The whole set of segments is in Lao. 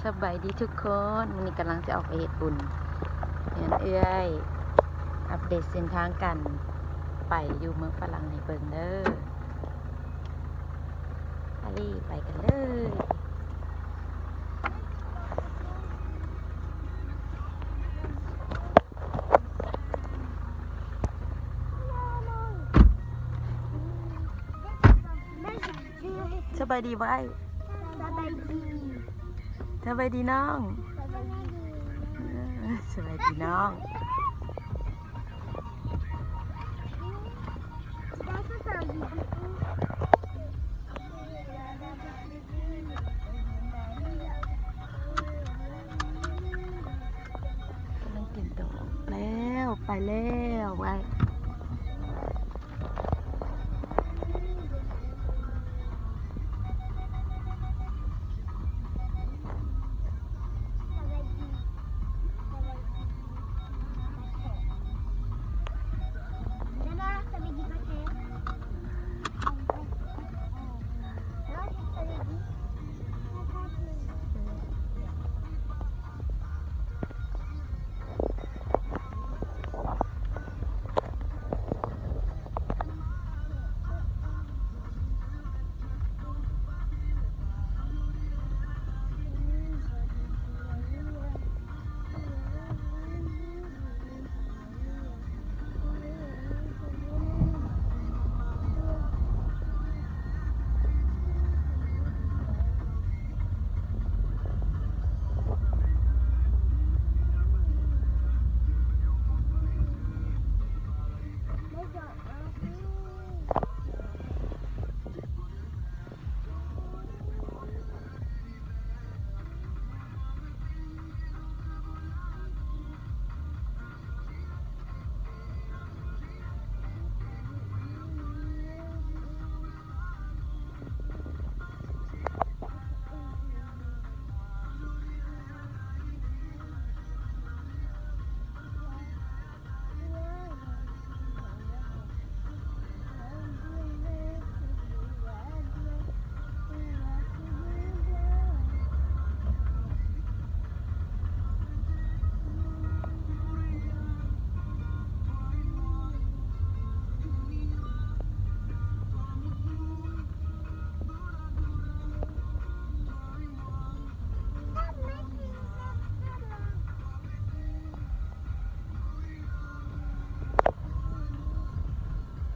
ສະບາຍດີທຸກຄົນ, ມື້ນີ້ກຳລັງຊິອອກໄປເຮັດບຸນເຮືອນເອື້ອຍ, ອັບເດດເສັ້ນທາງການໄປຢູ່ເມືອງຝຣັ່ງໃຫ້ເບິ່ງເດີ. ອາລີ ໄປກັນເລີຍ. ສະບາຍດີໄວ້. ສະບາຍດີ. ສະບາຍດີນ້ອງ. ສະບາຍດີ. ເອີ ສະບາຍດີນ້ອງ. ກຳລັງກຽມຕົວອອກແລ້ວ, ໄປແລ້ວໄວ້.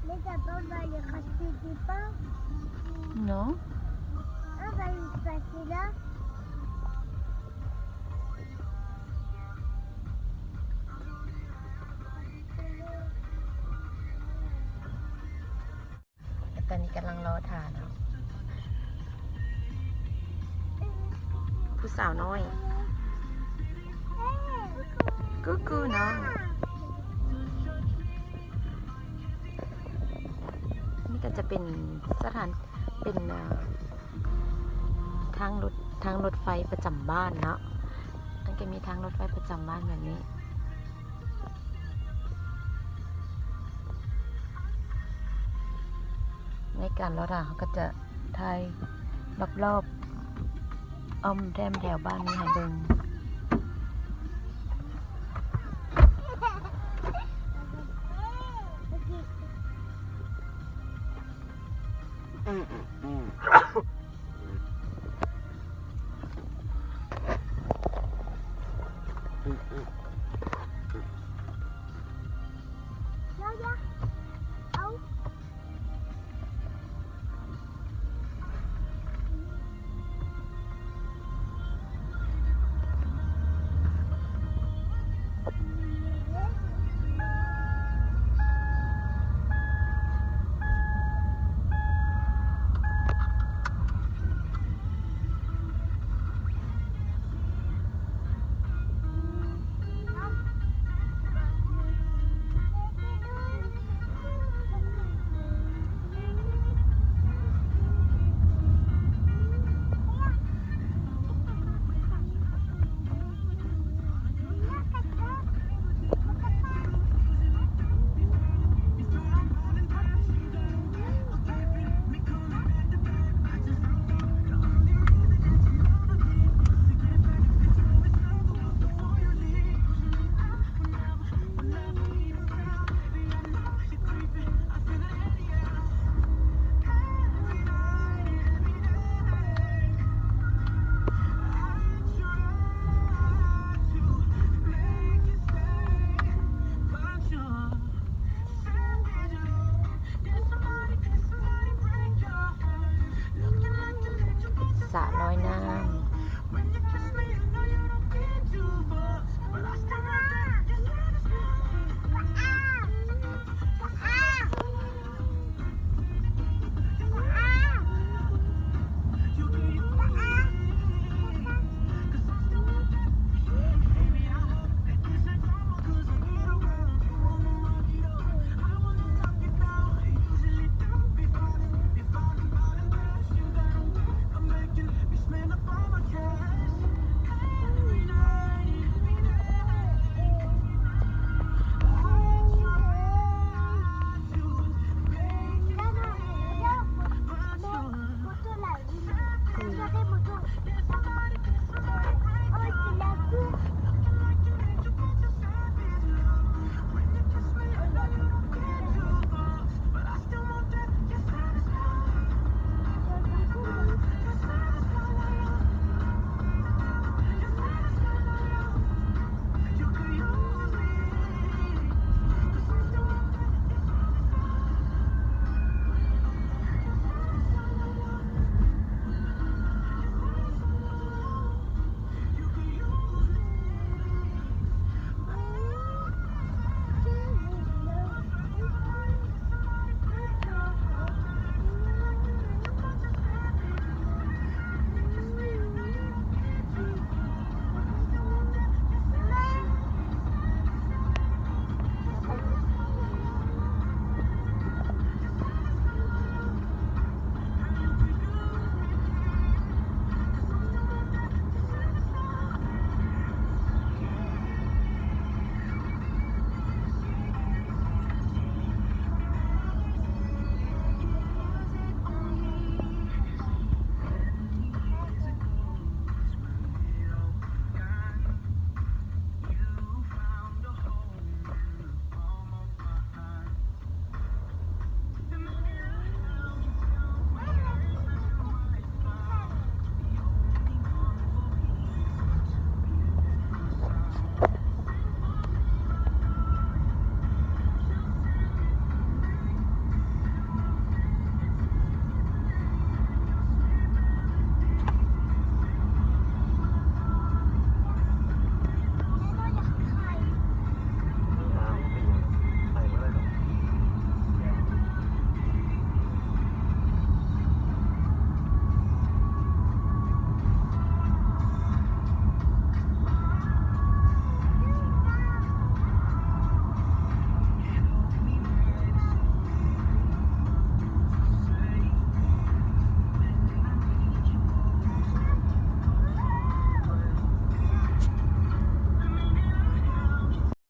Mais papa va aller racheter des pains. Non. On va lui passer là. ຕອນນີ້ກຳລັງລໍຖ້າເນາະ ຜູ້ສາວນ້ອຍ ກຸ້ຍໆ ເນາະ. ນີ້ກໍຈະເປັນສະຖານ ເປັນ ເອີ ທາງລົດ ທາງລົດໄຟປະຈຳບ້ານເນາະ, ມັນກໍມີທາງລົດໄຟປະຈຳບ້ານແບບນີ້. ໃນການລໍຖ້າ ເຮົາກໍຈະຖ່າຍລອບໆ ອ້ອມແຖມແຖວບ້ານນີ້ໃຫ້ເບິ່ງ. ອືມ.